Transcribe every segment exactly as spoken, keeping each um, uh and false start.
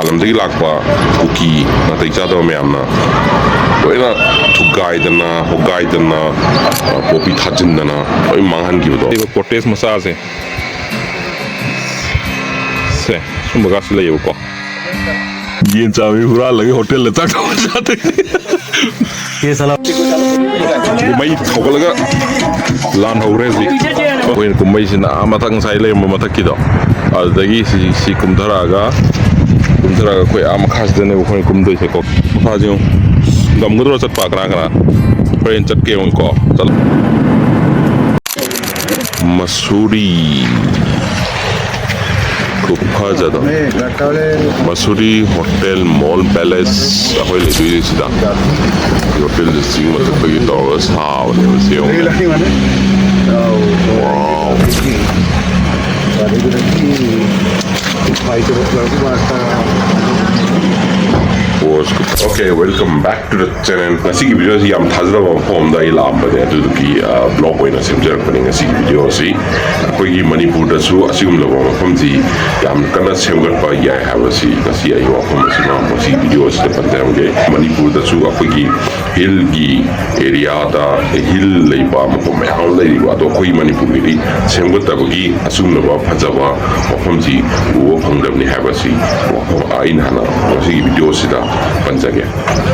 ꯃꯄꯥꯟꯗꯒꯤ ꯂꯥꯛꯄ ꯀꯨꯀꯤ ꯅꯥꯇꯩ ꯆꯥꯗꯕ ꯃꯌꯥꯝꯅ ꯂꯣꯏꯅ ꯊꯨꯒꯥꯏꯗꯅ, ꯍꯣꯒꯥꯏꯗꯅ, ꯑ, ꯄꯣꯄꯤ ꯊꯥꯖꯤꯟꯗꯅ ꯂꯣꯏ ꯃꯥꯡꯍꯟꯈꯤꯕꯗꯣ꯫ ꯂꯩꯕ ꯀꯣꯇꯦꯖ ꯃꯆꯥꯁꯦ, ꯁꯦ, ꯁꯨꯝꯕꯒꯁꯨ ꯂꯩꯌꯦꯕꯀꯣ꯫ ꯌꯦꯟ ꯆꯥꯕꯤ ꯍꯨꯔꯥꯜꯂꯒ ꯍꯣꯇꯦꯜꯗ ꯆꯥꯛ ꯊꯣꯡꯉ ꯆꯥꯗꯣꯏꯅꯦ꯫ ꯃꯩ ꯍꯧꯒꯠꯂꯒ ꯂꯥꯟ ꯍꯧꯈ꯭ꯔꯦ ꯍꯧꯖꯤꯛ꯫ ꯑꯩꯈꯣꯏꯅ ꯀꯨꯝꯕꯩꯁꯤꯅ ꯑꯥ ꯃꯊꯛ, ꯉꯁꯥꯏ ꯂꯩꯔꯝꯕ ꯃꯊꯛꯀꯤꯗꯣ, ꯑꯗꯨꯗꯒꯤ ꯁꯤ, ꯁꯤ ꯀꯨꯝꯊꯔꯛꯑꯒ, ꯀꯨꯝꯊꯔꯛꯑꯒ ꯑꯩꯈꯣꯏ ꯑꯥ ꯃꯈꯥꯁꯤꯗꯅꯦꯕ ꯑꯩꯈꯣꯏꯅ ꯀꯨꯝꯗꯣꯏꯁꯦꯀꯣ꯫ ꯃꯈꯥꯁꯦ ꯌꯦꯡꯉꯨ꯫ ꯉꯝꯒꯗ꯭ꯔꯣ ꯆꯠꯄ? ꯀꯅꯥ ꯀꯅꯥ? ꯍꯣꯔꯦꯟ ꯆꯠꯀꯦ ꯌꯦꯡꯉꯨꯀꯣ꯫ ꯆꯠꯂꯣ꯫ ꯃꯁꯨꯔꯤ꯫ ꯈꯨꯐꯖꯗꯣ꯫ ꯃꯁꯨꯔꯤ ꯍꯣꯇꯦꯜ ꯃꯣꯜ ꯄꯦꯂꯦꯁ ꯑꯩꯈꯣꯏ ꯂꯩꯗꯣꯏꯁꯤꯗ꯫ ꯍꯣꯇꯦꯜꯗ ꯆꯤꯡ ꯃꯊꯛꯇꯒꯤ ꯇꯧꯔꯒ ꯁꯥꯕꯅꯦꯕ, ꯁꯤ ꯌꯦꯡꯉꯨꯅꯦ꯫ Wow. Okay, welcome back to the channel. ꯉꯁꯤꯒꯤ ꯚꯤꯗꯤꯑꯣꯁꯤ ꯌꯥꯝ ꯊꯥꯖꯗꯕ ꯃꯐꯝ ꯑꯃꯗ ꯑꯩ ꯂꯥꯛꯑꯝꯕꯅꯦ, ꯑꯗꯨꯗꯨꯒꯤ, ꯑ, ꯕ꯭ꯂꯣꯒ ꯑꯣꯏꯅ ꯁꯦꯝꯖꯔꯛꯄꯅꯦ ꯉꯁꯤꯒꯤ ꯚꯤꯗꯤꯑꯣꯁꯤ꯫ ꯑꯩꯈꯣꯏꯒꯤ ꯃꯅꯤꯄꯨꯔꯗꯁꯨ ꯑꯁꯤꯒꯨꯝꯂꯕ ꯃꯐꯝꯁꯤ ꯌꯥꯝ ꯀꯟꯅ ꯁꯦꯝꯒꯠꯄ ꯌꯥꯏ ꯍꯥꯏꯕꯁꯤ ꯉꯁꯤ ꯑꯩ ꯋꯥꯐꯝ ꯑꯁꯤꯃ ꯃꯁꯤ ꯚꯤꯗꯤꯑꯣ ꯑꯁꯤꯗ ꯄꯟꯖꯔꯝꯒꯦ꯫ ꯃꯅꯤꯄꯨꯔꯗꯁꯨ ꯑꯩꯈꯣꯏꯒꯤ ꯍꯤꯜꯒꯤ ꯑꯦꯔꯤꯌꯥꯗ, ꯍꯤꯜ ꯂꯩꯕ ꯃꯐꯝ ꯃꯌꯥꯝ ꯑꯃ ꯂꯩꯔꯤꯕ, ꯑꯗꯣ ꯑꯩꯈꯣꯏ ꯃꯅꯤꯄꯨꯔꯒꯤꯗꯤ ꯁꯦꯝꯒꯠꯇꯕꯒꯤ ꯑꯁꯨꯝꯂꯕ ꯐꯖꯕ ꯃꯐꯝꯁꯤ ꯎꯕ ꯐꯪꯗꯕꯅꯤ ꯍꯥꯏꯕꯁꯤ ꯋꯥꯐꯝ ꯑꯩꯅ ꯍꯥꯟꯅ ꯉꯁꯤꯒꯤ ꯚꯤꯗꯤꯑꯣꯁꯤꯗ ꯄꯟꯖꯒꯦ꯫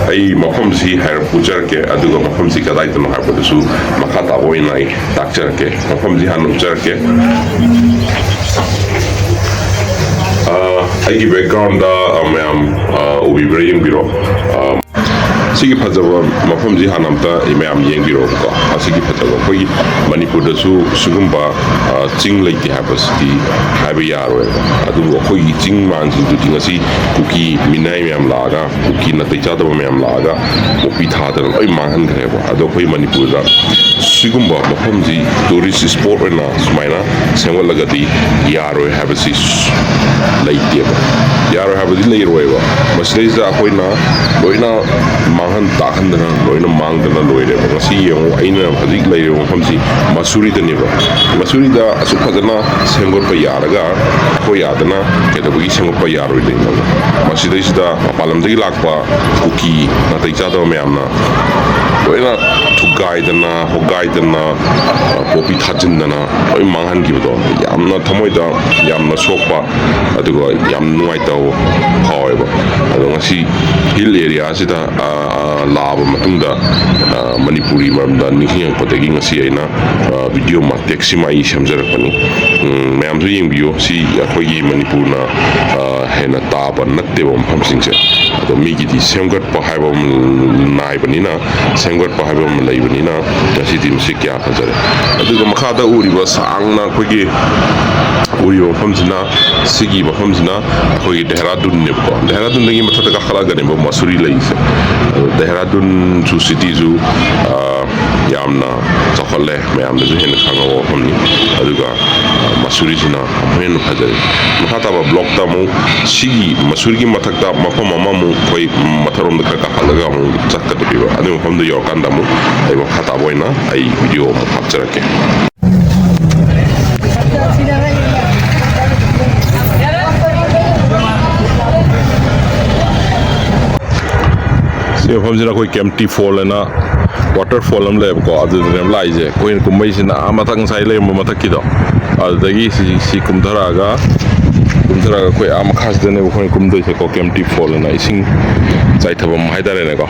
ꯑꯩ ꯃꯐꯝꯁꯤ ꯍꯥꯏꯔꯞ ꯎꯠꯆꯔꯛꯀꯦ, ꯑꯗꯨꯒ ꯃꯐꯝꯁꯤ ꯀꯗꯥꯏꯗꯅꯣ ꯍꯥꯏꯕꯗꯨꯁꯨ ꯃꯈꯥ ꯇꯥꯕ ꯑꯣꯏꯅ ꯑꯩ ꯇꯥꯛꯆꯔꯛꯀꯦ꯫ ꯃꯐꯝꯁꯤ ꯍꯥꯟꯅ ꯎꯠꯆꯔꯛꯀꯦ꯫ ꯑ, ꯑꯩꯒꯤ ꯕꯦꯛꯒ꯭ꯔꯥꯎꯟꯗ, ꯑ, ꯃꯌꯥꯝ, ꯑ, ꯎꯕꯤꯕ꯭ꯔꯥ ꯌꯦꯡꯕꯤꯔꯣ꯫ ꯑ, ꯁꯤꯒꯤ ꯐꯖꯕ ꯃꯐꯝꯁꯤ ꯍꯥꯟꯅ ꯑꯝꯇ ꯃꯌꯥꯝ ꯌꯦꯡꯕꯤꯔꯣꯕꯀꯣ꯫ ꯑꯁꯤꯒꯤ ꯐꯖꯕ, ꯑꯩꯈꯣꯏꯒꯤ ꯃꯅꯤꯄꯨꯔꯗꯁꯨ ꯁꯤꯒꯨꯝꯕ, ꯑ, ꯆꯤꯡ ꯂꯩꯇꯦ ꯍꯥꯏꯕꯁꯤꯗꯤ ꯍꯥꯏꯕ ꯌꯥꯔꯣꯏꯕ꯫ ꯑꯗꯨꯕꯨ ꯑꯩꯈꯣꯏꯒꯤ ꯆꯤꯡ ꯃꯥꯟꯁꯤꯡꯗꯨꯗꯤ ꯉꯁꯤ ꯀꯨꯀꯤ ꯃꯤꯅꯥꯏ ꯃꯌꯥꯝ ꯂꯥꯛꯑꯒ, ꯀꯨꯀꯤ ꯅꯥꯇꯩ ꯆꯥꯗꯕ ꯃꯌꯥꯝ ꯂꯥꯛꯑꯒ ꯄꯣꯄꯤ ꯊꯥꯗꯅ ꯂꯣꯏ ꯃꯥꯡꯍꯟꯈ꯭ꯔꯦꯕ꯫ ꯑꯗꯣ ꯑꯩꯈꯣꯏ ꯃꯅꯤꯄꯨꯔꯗ ꯁꯤꯒꯨꯝꯕ ꯃꯐꯝꯁꯤ ꯇꯨꯔꯤꯁ ꯏꯁꯄꯣꯠ ꯑꯣꯏꯅ ꯁꯨꯃꯥꯏꯅ ꯁꯦꯝꯒꯠꯂꯒꯗꯤ ꯌꯥꯔꯣꯏ ꯍꯥꯏꯕꯁꯤ ꯂꯩꯇꯦꯕ꯫ ꯌꯥꯔꯣꯏ ꯍꯥꯏꯕꯗꯤ ꯂꯩꯔꯣꯏꯕ꯫ ꯃꯁꯤꯗꯩꯁꯤꯗ ꯑꯩꯈꯣꯏꯅ ꯂꯣꯏꯅ ꯃꯥ-, ꯃꯥꯡꯍꯟ ꯇꯥꯛꯍꯟꯗꯅ ꯂꯣꯏꯅ ꯃꯥꯡꯗꯅ ꯂꯣꯏꯔꯦꯕ꯫ ꯉꯁꯤ ꯌꯦꯡꯉꯨ, ꯑꯩꯅ ꯍꯧꯖꯤꯛ ꯂꯩꯔꯤꯕ ꯃꯐꯝꯁꯤ ꯃꯁꯨꯔꯤꯗꯅꯦꯕ꯫ ꯃꯁꯨꯔꯤꯗ ꯑꯁꯨꯛ ꯐꯖꯅ ꯁꯦꯝꯒꯠꯄ ꯌꯥꯔꯒ ꯑꯩꯈꯣꯏ ꯑꯥꯗꯅ ꯀꯩꯗꯧꯕꯒꯤ ꯁꯦꯝꯒꯠꯄ ꯌꯥꯔꯣꯏꯗꯣꯏꯅꯣ? ꯃꯁꯤꯗꯩꯁꯤꯗ ꯃꯄꯥꯟ ꯂꯝꯗꯒꯤ ꯂꯥꯛꯄ ꯀꯨꯀꯤ ꯅꯥꯇꯩ ꯆꯥꯗꯕ ꯃꯌꯥꯝꯅ ꯂꯣꯏꯅ ꯊꯨꯒꯥꯏꯗꯅ ꯍꯣꯒꯥꯏꯗꯅ, ꯑ, ꯄꯣꯄꯤ ꯊꯥꯖꯤꯟꯗꯅ ꯂꯣꯏ ꯃꯥꯡꯍꯟꯈꯤꯕꯗꯣ ꯌꯥꯝꯅ ꯊꯃꯣꯏꯗ ꯌꯥꯝꯅ ꯁꯣꯛꯄ, ꯑꯗꯨꯒ ꯌꯥꯝ ꯅꯨꯡꯉꯥꯏꯇꯕ ꯐꯥꯎꯋꯦꯕ꯫ ꯑꯗꯣ ꯉꯁꯤ ꯍꯤꯜ ꯑꯦꯔꯤꯌꯥꯁꯤꯗ, ꯑ, ꯑ, ꯂꯥꯛꯑꯕ ꯃꯇꯨꯡꯗ, ꯑ, ꯃꯅꯤꯄꯨꯔꯤ ꯃꯔꯝꯗ ꯅꯤꯡꯁꯤꯡꯉꯛꯄꯗꯒꯤ ꯉꯁꯤ ꯑꯩꯅ, ꯑ, ꯚꯤꯗꯤꯑꯣ ꯃꯇꯦꯛꯁꯤꯃ ꯑꯩ ꯁꯦꯝꯖꯔꯛꯄꯅꯤ꯫ ꯎꯝ, ꯃꯌꯥꯝꯁꯨ ꯌꯦꯡꯕꯤꯌꯨ꯫ ꯁꯤ ꯑꯩꯈꯣꯏꯒꯤ ꯃꯅꯤꯄꯨꯔꯅ, ꯑ, ꯍꯦꯟꯅ ꯇꯥꯕ ꯅꯠꯇꯦꯕ ꯃꯐꯝꯁꯤꯡꯁꯦ꯫ ꯑꯗꯣ ꯃꯤꯒꯤꯗꯤ ꯁꯦꯝꯒꯠꯄ ꯍꯥꯏꯕ ꯑꯃ ꯅꯥꯏꯕꯅꯤꯅ, ꯁꯦꯝꯒꯠꯄ ꯍꯥꯏꯕ ꯑꯃ ꯂꯩꯕꯅꯤꯅ ꯉꯁꯤꯗꯤ ꯃꯁꯤ ꯀꯌꯥ ꯐꯖꯔꯦ꯫ ꯑꯗꯨꯒ ꯃꯈꯥꯗ ꯎꯔꯤꯕ ꯁꯥꯡꯅ ꯑꯩꯈꯣꯏꯒꯤ ꯎꯔꯤꯕ ꯃꯐꯝꯁꯤꯅ, ꯁꯤꯒꯤ ꯃꯐꯝꯁꯤꯅ ꯑꯩꯈꯣꯏꯒꯤ ꯗꯦꯍꯔꯥꯗꯨꯟꯅꯦꯕꯀꯣ꯫ ꯗꯦꯍꯔꯥꯗꯨꯟꯗꯒꯤ ꯃꯊꯛꯇ ꯀꯥꯈꯠꯂꯛꯑꯒꯅꯦꯕ ꯃꯁꯨꯔꯤ ꯂꯩꯔꯤꯁꯦ꯫ ꯑꯗꯣ ꯗꯦꯍꯔꯥꯗꯨꯟꯁꯨ ꯁꯤꯇꯤꯁꯨ, ꯑ, ꯌꯥꯝꯅ ꯆꯥꯎꯈꯠꯂꯦ, ꯃꯌꯥꯝꯅꯁꯨ ꯍꯦꯟꯅ ꯈꯪꯉꯕ ꯃꯐꯝꯅꯤ꯫ ꯑꯗꯨꯒ, ꯑ, ꯃꯁꯨꯔꯤꯁꯤꯅ ꯑꯃꯨꯛ ꯍꯦꯟꯅ ꯐꯖꯔꯦ꯫ ꯃꯈꯥ ꯇꯥꯕ ꯕ꯭ꯂꯣꯛꯇ ꯑꯃꯨꯛ ꯁꯤꯒꯤ ꯃꯁꯨꯔꯤꯒꯤ ꯃꯊꯛꯇ ꯃꯐꯝ ꯑꯃꯃꯨꯛ ꯑꯩꯈꯣꯏ ꯃꯊꯛꯔꯣꯝꯗ ꯈꯔ ꯀꯥꯈꯠꯂꯒ ꯑꯃꯨꯛ ꯆꯠꯀꯗꯧꯔꯤꯕ꯫ ꯑꯗꯨꯒꯤ ꯃꯐꯝꯗꯨ ꯌꯧꯔꯀꯥꯟꯗ ꯑꯃꯨꯛ ꯑꯩ ꯃꯈꯥ ꯇꯥꯕ ꯑꯣꯏꯅ ꯑꯩ ꯚꯤꯗꯤꯑꯣ ꯑꯃꯨꯛ ꯍꯥꯞꯆꯔꯛꯀꯦ꯫ ꯁꯤ ꯃꯐꯝꯁꯤꯅ ꯑꯩꯈꯣꯏ ꯀꯦꯝꯇꯤ ꯐꯣꯜ ꯍꯥꯏꯅ ꯋꯥꯇꯔꯐꯣꯜ ꯑꯃ ꯂꯩꯌꯦꯕꯀꯣ, ꯑꯗꯨꯗꯅꯦꯕ ꯂꯥꯛꯏꯁꯦ꯫ ꯑꯩꯈꯣꯏꯅ ꯀꯨꯝꯕꯩꯁꯤꯅ ꯑꯥ ꯃꯊꯛ ꯉꯁꯥꯏ ꯂꯩꯔꯝꯕ ꯃꯊꯛꯀꯤꯗꯣ, ꯑꯗꯨꯗꯒꯤ ꯁꯤ, ꯁꯤ ꯀꯨꯝꯊꯔꯛꯑꯒ, ꯀꯨꯝꯊꯔꯛꯑꯒ ꯑꯩꯈꯣꯏ ꯑꯥ ꯃꯈꯥꯁꯤꯗꯅꯦꯕ ꯑꯩꯈꯣꯏꯅ ꯀꯨꯝꯗꯣꯏꯁꯦꯀꯣ, ꯀꯦꯝꯇꯤ ꯐꯣꯜ ꯍꯥꯏꯅ ꯏꯁꯤꯡ ꯆꯥꯏꯊꯐꯝ ꯍꯥꯏꯇꯥꯔꯦꯅꯦꯀꯣ꯫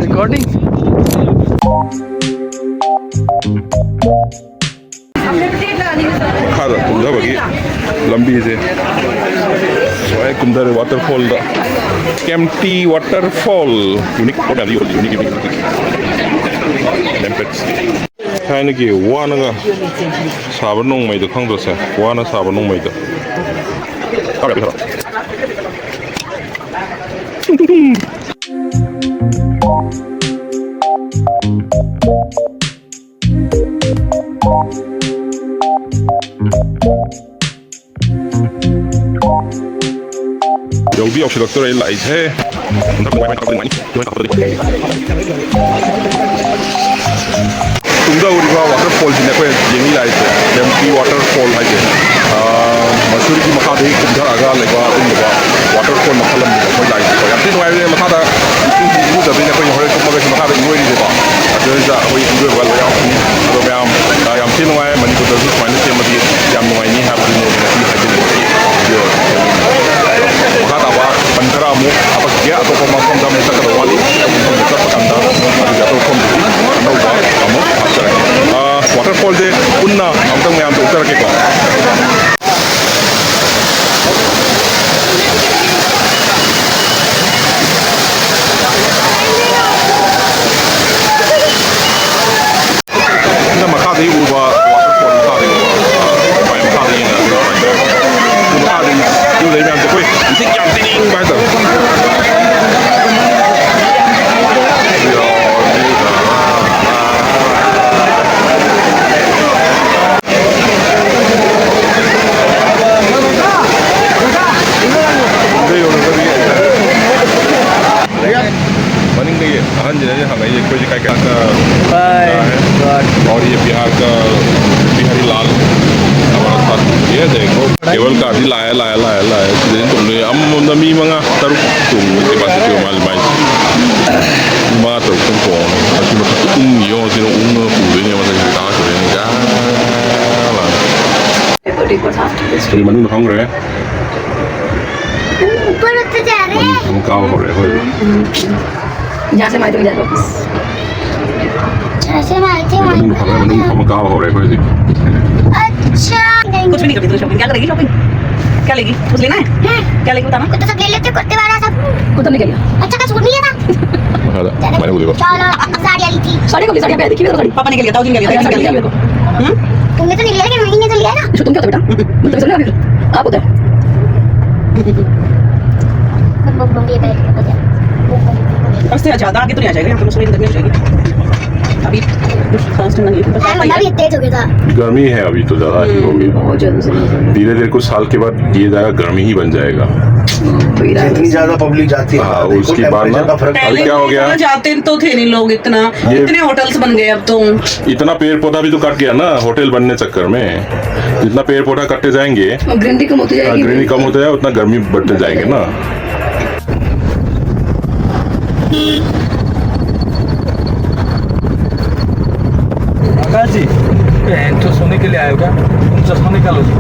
Recording. ꯃꯈꯥꯗ ꯀꯨꯝꯊꯕꯒꯤ ꯂꯝꯕꯤꯁꯦ ꯁ꯭ꯋꯥꯏ ꯀꯨꯝꯊꯔꯦ ꯋꯥꯇꯔꯐꯣꯜꯗ꯫ ꯀꯦꯝꯇꯤ ꯋꯥꯇꯔꯐꯣꯜ꯫ ꯌꯨꯅꯤꯛ ꯃꯌꯥꯝꯗꯤ ꯌꯣꯜꯂꯤ, ꯌꯨꯅꯤꯛ, ꯌꯨꯅꯤꯛ꯫ ꯂꯦꯝꯄꯦꯠꯁ꯫ ꯊꯥꯏꯅꯒꯤ ꯋꯥꯅꯒ ꯁꯥꯕ ꯅꯣꯡꯃꯩꯗꯣ ꯈꯪꯗ꯭ꯔꯣ ꯁꯦ? ꯋꯥꯅ ꯁꯥꯕ ꯅꯣꯡꯃꯩꯗꯣ꯫ ꯌꯧꯗꯤ ꯌꯧꯁꯤꯜꯂꯛꯇꯣꯔꯦ ꯑꯩ ꯂꯥꯛꯏꯁꯦ꯫ ꯇꯨꯡꯗ ꯎꯔꯤꯕ ꯋꯥꯇꯔꯐꯣꯜꯁꯤꯅꯦ ꯑꯩꯈꯣꯏ ꯌꯦꯡꯉꯤ ꯂꯥꯛꯏꯁꯦ, ꯀꯦꯝꯇꯤ ꯋꯥꯇꯔꯐꯣꯜ ꯍꯥꯏꯁꯦ꯫ ꯑꯥ, ꯃꯁꯨꯔꯤꯒꯤ ꯃꯈꯥꯗꯒꯤ ꯀꯨꯝꯊꯔꯛꯑꯒ ꯂꯩꯕ ꯑꯗꯨꯒꯨꯝꯕ ꯋꯥꯇꯔꯐꯣꯜ ꯃꯈꯜ ꯑꯃꯅꯤ ꯑꯩꯈꯣꯏ ꯂꯥꯛꯏꯁꯦ꯫ ꯌꯥꯝ ꯊꯤ ꯅꯨꯡꯉꯥꯏꯕꯅꯦ꯫ ꯃꯈꯥꯗ ꯏꯁꯤꯡꯁꯤ ꯏꯔꯨꯖꯗꯣꯏꯅꯦ ꯑꯩꯈꯣꯏ ꯍꯣꯔꯦꯟ ꯀꯨꯝꯃꯒ ꯁꯤ ꯃꯈꯥꯗ ꯏꯔꯣꯏꯔꯤꯁꯦꯀꯣ꯫ ꯑꯗꯨꯗ ꯑꯩꯈꯣꯏ ꯏꯔꯣꯏꯕ ꯂꯣꯏ ꯌꯥꯎꯔꯛꯀꯅꯤ꯫ ꯑꯗꯣ ꯃꯌꯥꯝ, ꯑꯥ, ꯌꯥꯝ ꯊꯤ ꯅꯨꯡꯉꯥꯏ꯫ ꯃꯅꯤꯄꯨꯔꯗꯁꯨ ꯁꯨꯃꯥꯏꯅ ꯁꯦꯝꯃꯗꯤ ꯌꯥꯝ ꯅꯨꯡꯉꯥꯏꯅꯤ ꯍꯥꯏꯕꯗꯨꯅꯦ ꯑꯩꯅ ꯉꯁꯤ ꯍꯥꯏꯖꯅꯤꯡꯕ꯫ ꯃꯈꯥ ꯇꯥꯕ ꯄꯟ ꯈꯔ ꯑꯃꯨꯛ ꯍꯥꯄꯛꯈꯤꯒꯦ꯫ ꯑꯇꯣꯞꯄ ꯃꯐꯝꯗ ꯑꯃꯨꯛ ꯆꯠꯀꯗꯕ ꯋꯥꯠꯂꯤ꯫ ꯑꯇꯣꯞꯄ ꯃꯐꯝꯗ ꯆꯠꯄ ꯀꯥꯟꯗ ꯑꯗꯨꯒꯤ ꯑꯇꯣꯞꯄ ꯃꯐꯝꯗꯨꯗꯤ ꯑꯅꯧꯕ ꯑꯃꯨꯛ ꯍꯥꯞꯆꯔꯛꯀꯦ꯫ ꯑꯥ, ꯋꯥꯇꯔꯐꯣꯜꯁꯦ ꯄꯨꯟꯅ ꯑꯃꯨꯛꯇꯪ ꯃꯌꯥꯝꯗ ꯎꯠꯆꯔꯛꯀꯦꯀꯣ꯫ ꯁꯤꯅ ꯃꯈꯥꯗꯒꯤ ꯎꯕ ꯋꯥꯇꯔꯐꯣꯜ, ꯃꯈꯥꯗꯒꯤ ꯎꯕ, ꯃꯈꯥꯗ ꯌꯦꯡꯉꯒ ꯁꯤ ꯃꯈꯥꯗꯒꯤ ꯎꯗꯩ ꯃꯌꯥꯝꯁꯦ ꯑꯩꯈꯣꯏ ꯏꯁꯤꯡ ꯌꯥꯝ ꯊꯤ ꯏꯪꯕ ꯍꯥꯏꯇꯥꯔꯦ꯫ ꯃꯅꯤꯡꯗꯒꯤ ꯑꯍꯟꯁꯤꯅ ꯍꯪꯉꯛꯏꯁꯦ ꯑꯩꯈꯣꯏꯁꯦ ꯀꯥꯏ ꯀꯥꯏ ꯀꯥꯏ ꯀꯥꯏ? ꯍꯣꯏ, ꯍꯣꯏ꯫ और ये बिहार का बिहारी लाल हमारा साथ ये देखो, केबल कार भी लाया, लाया, लाया, लाया꯫ ꯁꯤꯗꯩ ꯇꯣꯡꯗꯣꯏꯅꯦ꯫ ꯑꯃꯃꯝꯗ ꯃꯤ ꯃꯉꯥ ꯇꯔꯨꯛ ꯇꯣꯡꯕꯒꯤ capacity ꯑꯣꯏ ꯃꯥꯜꯂꯦ ꯃꯥꯏꯁꯦ꯫ ꯃꯤ ꯃꯉꯥ ꯇꯔꯨꯛꯇꯪ ꯇꯣꯡꯉꯦ꯫ ꯑꯁꯤ ꯃꯊꯛꯇ ꯎꯪꯉꯤ ꯌꯦꯡꯉꯣ, ꯁꯤꯅ ꯎꯪꯉꯒ ꯄꯨꯗꯣꯏꯅꯦ ꯃꯊꯛꯁꯤꯗ ꯀꯥꯈꯤꯗꯣꯏꯅꯦ꯫ ꯌꯥ ꯂꯥꯎ꯫ ꯁꯤ ꯃꯅꯨꯡꯗ ꯐꯝꯈ꯭ꯔꯦ꯫ ऊपर उठ जा रहे हैं। ꯑꯃꯨꯛ ꯀꯥꯕ ꯍꯧꯔꯦ ꯑꯩꯈꯣꯏ꯫ यहाँ से माहिती मिल जाएगा। जैसे माहिती ꯃꯅꯨꯡ ꯐꯝꯃꯦ, ꯃꯅꯨꯡ ꯐꯝꯃ ꯀꯥꯕ ꯍꯧꯔꯦ ꯑꯩꯈꯣꯏ ꯍꯧꯖꯤꯛ꯫ अच्छा। कुछ भी नहीं करती तू shopping, क्या करेगी shopping? क्या लेगी? कुछ लेना है? क्या लेगी बताना? कुछ तो सब ले लेते, कुर्ते वाला सब। कुर्ता नहीं लिया। अच्छा का सूट नहीं लिया था? मैंने बोली बात। चलो, साड़ी वाली थी। साड़ी को भी, साड़ी पहन, देखी मेरे को साड़ी। पापा ने क्या लिया था? उस दिन क्या लिया था? क्या लिया था? हम्म? तुमने तो नहीं लिया, लेकिन मम्मी ने तो लिया ना। अच्छा, तुम क्या होता बेटा? तुम समझ रहे हो? आप होता है। बस से ज्यादा आगे तो नहीं आ जाएगा, यहाँ पे मसूरी अंदर नहीं हो जाएगी। अभी कुछ खास ठंडा नहीं है, बस हाँ, मम्मा भी तेज हो गया था। गर्मी है अभी तो, ज्यादा ही हो गई। बहुत ज्यादा, ज्यादा। धीरे धीरे कुछ साल के बाद ये जगह गर्मी ही बन जाएगा। वही रहा है। जितनी ज्यादा पब्लिक जाती है, हाँ, देखो, उसके बाद ना, temperature का फर्क पड़ता है। अभी क्या हो गया? पहले इतना जाते तो थे नहीं लोग, इतना, ये इतने होटल्स बन गए अब तो। इतना पेड़ पौधा भी तो कट गया ना होटल बनने चक्कर में। जितना पेड़ पौधा कटते जाएंगे, और ग्रीनरी कम होती हाँ, जाएगी। ग्रीनरी कम होता है, उतना गर्मी बढ़ते जाएंगे ना। आकाश जी, बहन तो सोने के लिए आए हो क्या? तुम चश्मा निकालो जी।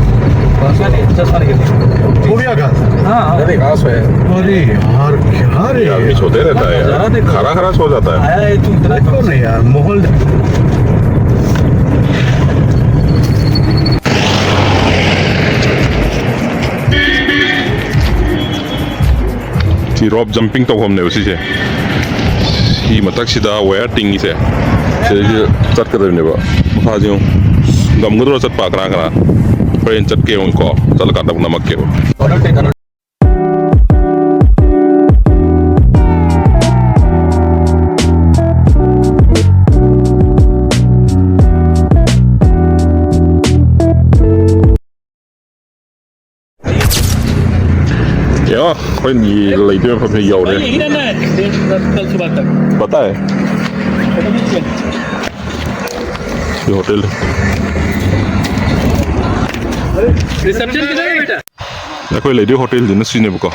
कौन सा? नहीं, चश्मा निकालो। वो भी आकाश? हाँ, हाँ। अरे, आकाश है। अरे यार, क्या रे? ये आदमी सोते रहता है यार। नजारा देखो। खड़ा खड़ा सो जाता है। आया है तू इतना। देखो ना यार, माहौल। ꯁꯤ ꯔꯣꯞ ꯖꯝꯄꯤꯡ ꯇꯧꯐꯝꯅꯦꯕ ꯁꯤꯁꯦ꯫ ꯁꯤ ꯃꯊꯛꯁꯤꯗ ꯋꯥꯌꯔ ꯇꯤꯡꯉꯤꯁꯦ꯫ ꯁꯤꯗꯩꯁꯤꯗ ꯆꯠꯀꯗꯕꯅꯦꯕ꯫ ꯃꯈꯥꯁꯦ ꯌꯦꯡꯉꯨ꯫ ꯉꯝꯒꯗ꯭ꯔꯣ ꯆꯠꯄ ꯀꯅꯥ ꯀꯅꯥ? ꯍꯣꯔꯦꯟ ꯆꯠꯀꯦ ꯌꯦꯡꯉꯨꯀꯣ꯫ ꯆꯠꯂꯀꯥꯟꯗ ꯑꯃꯨꯛ ꯅꯝꯃꯛꯀꯦꯕ꯫ ꯌꯦꯡꯉꯣ, ꯑꯩꯈꯣꯏ ꯂꯩꯗꯣꯏ ꯃꯐꯝꯁꯦ ꯌꯧꯔꯦ꯫ यही रहना है, डेढ़, कल सुबह तक। पता है? ये होटल है। रिसेप्शन किधर है बेटा? ꯑꯩꯈꯣꯏ ꯂꯩꯗꯣꯏ ꯍꯣꯇꯦꯜꯁꯤꯅ ꯁꯤꯅꯦꯕꯀꯣ꯫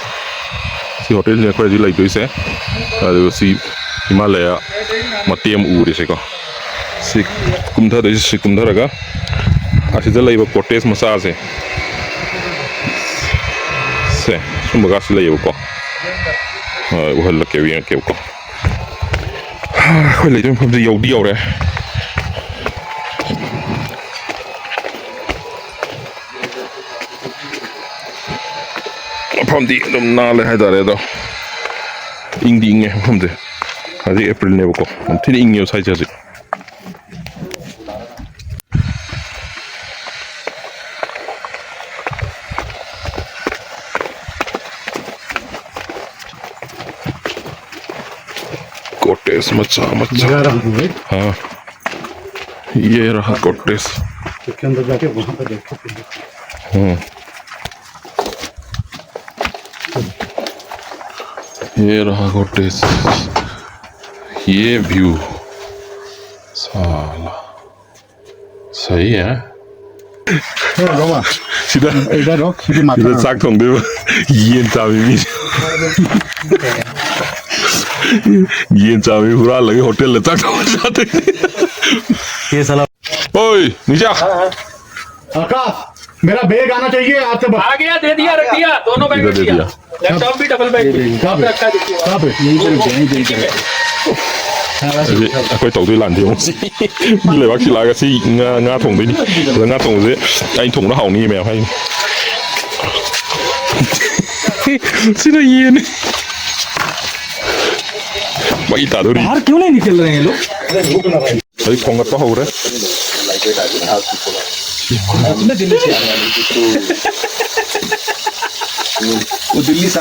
ꯁꯤ ꯍꯣꯇꯦꯜꯁꯤꯅ ꯑꯩꯈꯣꯏ ꯍꯧꯖꯤꯛ ꯂꯩꯗꯣꯏꯁꯦ꯫ ꯑꯗꯨꯒ ꯁꯤ ꯍꯤꯃꯥꯂꯌꯥ ꯃꯇꯦꯛ ꯑꯃ ꯎꯔꯤꯁꯦꯀꯣ꯫ ꯁꯤ ꯀꯨꯝꯊꯗꯣꯏꯁꯦ, ꯁꯤ ꯀꯨꯝꯊꯔꯒ ꯑꯁꯤꯗ ꯂꯩꯕ ꯀꯣꯇꯦꯖ ꯃꯆꯥꯁꯦ, ꯁꯦ, ꯁꯨꯝꯕꯒꯁꯨ ꯂꯩꯌꯦꯕꯀꯣ꯫ ꯑ, ꯎꯍꯜꯂꯛꯀꯦꯕ, ꯌꯦꯡꯉꯛꯀꯦꯕꯀꯣ꯫ ꯑꯩꯈꯣꯏ ꯂꯩꯗꯣꯏ ꯃꯐꯝꯁꯦ ꯌꯧꯗꯤ ꯌꯧꯔꯦ꯫ ꯃꯐꯝꯗꯤ ꯑꯗꯨꯝ ꯅꯥꯜꯂꯦ ꯍꯥꯏꯇꯥꯔꯦ꯫ ꯑꯗꯣ ꯏꯪꯗꯤ ꯏꯪꯉꯦ ꯃꯐꯝꯁꯦ꯫ ꯍꯧꯖꯤꯛ ꯑꯦꯄ꯭ꯔꯤꯜꯅꯦꯕꯀꯣ, ꯌꯥꯝ ꯊꯤꯅ ꯏꯪꯉꯦꯕ ꯁ꯭ꯋꯥꯏꯁꯦ ꯍꯧꯖꯤꯛ꯫ Cottage ꯃꯆꯥ ꯃꯆꯥ꯫ ꯂꯒꯥ ꯔꯍꯥ ꯍꯨ ꯚꯥꯏ꯫ हाँ, ये रहा cottage। इसके अंदर जाके वहाँ पे देखो। हम्म। ये रहा cottage, ये view। साला सही है। ꯁꯤꯗ, ꯁꯤꯗ ꯆꯥꯛ ꯊꯣꯡꯗꯣꯏꯕ꯫ ꯌꯦꯟ ꯆꯥꯕꯤ ꯃꯤ꯫ ꯌꯦꯟ ꯆꯥꯕꯤ ꯍꯨꯔꯥꯜꯂꯒ ꯍꯣꯇꯦꯜꯗ ꯆꯥꯛ ꯊꯣꯡꯉ ꯆꯥꯗꯣꯏꯅꯤ꯫ ये साला। ओए, नीचा। आकाश, मेरा बैग आना चाहिए आज से। आ गया, दे दिया, रख दिया, दोनों बैग इधर रख दे दिया। दिया। लैपटॉप भी डबल बैग में। कहाँ पे? रखा है, देखिए। कहाँ पे? यहीं पे रुक जाओ, यहीं पे रुक जाओ। हाँ, बस। ꯑꯁꯤ ꯑꯩꯈꯣꯏ ꯇꯧꯗꯣꯏ ꯂꯥꯟꯗꯤ ꯌꯦꯡꯉꯨ꯫ ꯃꯤ ꯂꯩꯕꯥꯛ ꯁꯤꯜꯂꯛꯑꯒ ꯁꯤ ꯉꯥ, ꯉꯥ ꯊꯣꯡꯗꯣꯏꯅꯤ꯫ ꯑꯗ ꯉꯥ ꯊꯣꯡꯕꯁꯦ ꯑꯩ ꯊꯣꯡꯕꯅ ꯍꯥꯎꯅꯤ ꯃꯌꯥꯝ ꯍꯥꯏꯅꯤ꯫ ꯁꯤꯅ ꯌꯦꯟꯅꯤ꯫ ꯃꯩ ꯇꯥꯗꯣꯔꯤ꯫ बाहर क्यों नहीं निकल रहे हैं लोग? ꯍꯧꯖꯤꯛ ꯊꯣꯡꯒꯠꯄ ꯍꯧꯔꯦ꯫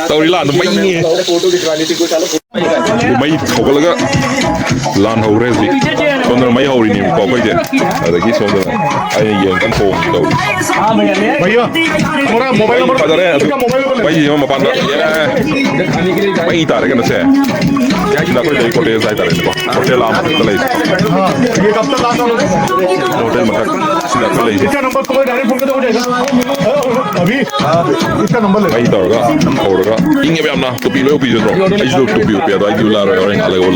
ꯇꯧꯔꯤ ꯂꯥꯟꯗꯣ ꯃꯩꯅꯦ꯫ ꯃꯩ ꯍꯧꯒꯠꯂꯒ ꯂꯥꯟ ꯍꯧꯔꯦ ꯍꯧꯖꯤꯛ꯫ ꯁꯣꯝꯗꯅ ꯃꯩ ꯍꯧꯔꯤꯅꯦꯕꯀꯣ ꯑꯩꯈꯣꯏꯁꯦ꯫ ꯑꯗꯒꯤ ꯁꯣꯝꯗꯅ ꯑꯩꯅ ꯌꯦꯟ ꯀꯟꯅ ꯊꯣꯡꯉꯤ ꯇꯧꯔꯤ꯫ भैया, हमारा मोबाइल नंबर, ꯐꯖꯔꯦ ꯑꯗꯨ꯫ इसका मोबाइल नंबर ꯃꯩꯁꯦ ꯃꯄꯥꯟꯗ꯫ ꯃꯩ ꯇꯥꯔꯦ ꯀꯩꯅꯣꯁꯦ꯫ ꯁꯤꯗ ꯑꯩꯈꯣꯏ ꯂꯩ ꯀꯣꯇꯦꯖ ꯍꯥꯏꯇꯥꯔꯦꯅꯦꯀꯣ꯫ ꯍꯣꯇꯦꯜ ꯑꯃꯈꯛꯇ ꯂꯩꯁꯦ꯫ हाँ, ये कब तक लाना होगा? ꯍꯣꯇꯦꯜ ꯃꯊꯛ ꯁꯤꯗ ꯑꯩꯈꯣꯏ ꯂꯩꯁꯦ꯫ इसका नंबर तुम्हें डायरेक्ट फोन पे हो जाएगा। अभी इसका नंबर ले। ꯃꯩ ꯇꯧꯔꯒ ꯍꯧꯔꯒ ꯏꯪꯉꯦꯕ ꯌꯥꯝꯅ꯫ ꯇꯨꯄꯤ ꯂꯣꯏ ꯎꯞꯄꯤꯁꯤꯗ꯭ꯔꯣ? ꯑꯩꯁꯨ ꯇꯨꯄꯤ ꯎꯞꯄꯤ, ꯑꯗꯣ ꯑꯩꯗꯤ ꯎꯞꯂꯛꯑꯔꯣꯏ, ꯍꯣꯔꯦꯟ ꯉꯥꯏꯍꯥꯛ ꯂꯩꯔꯒ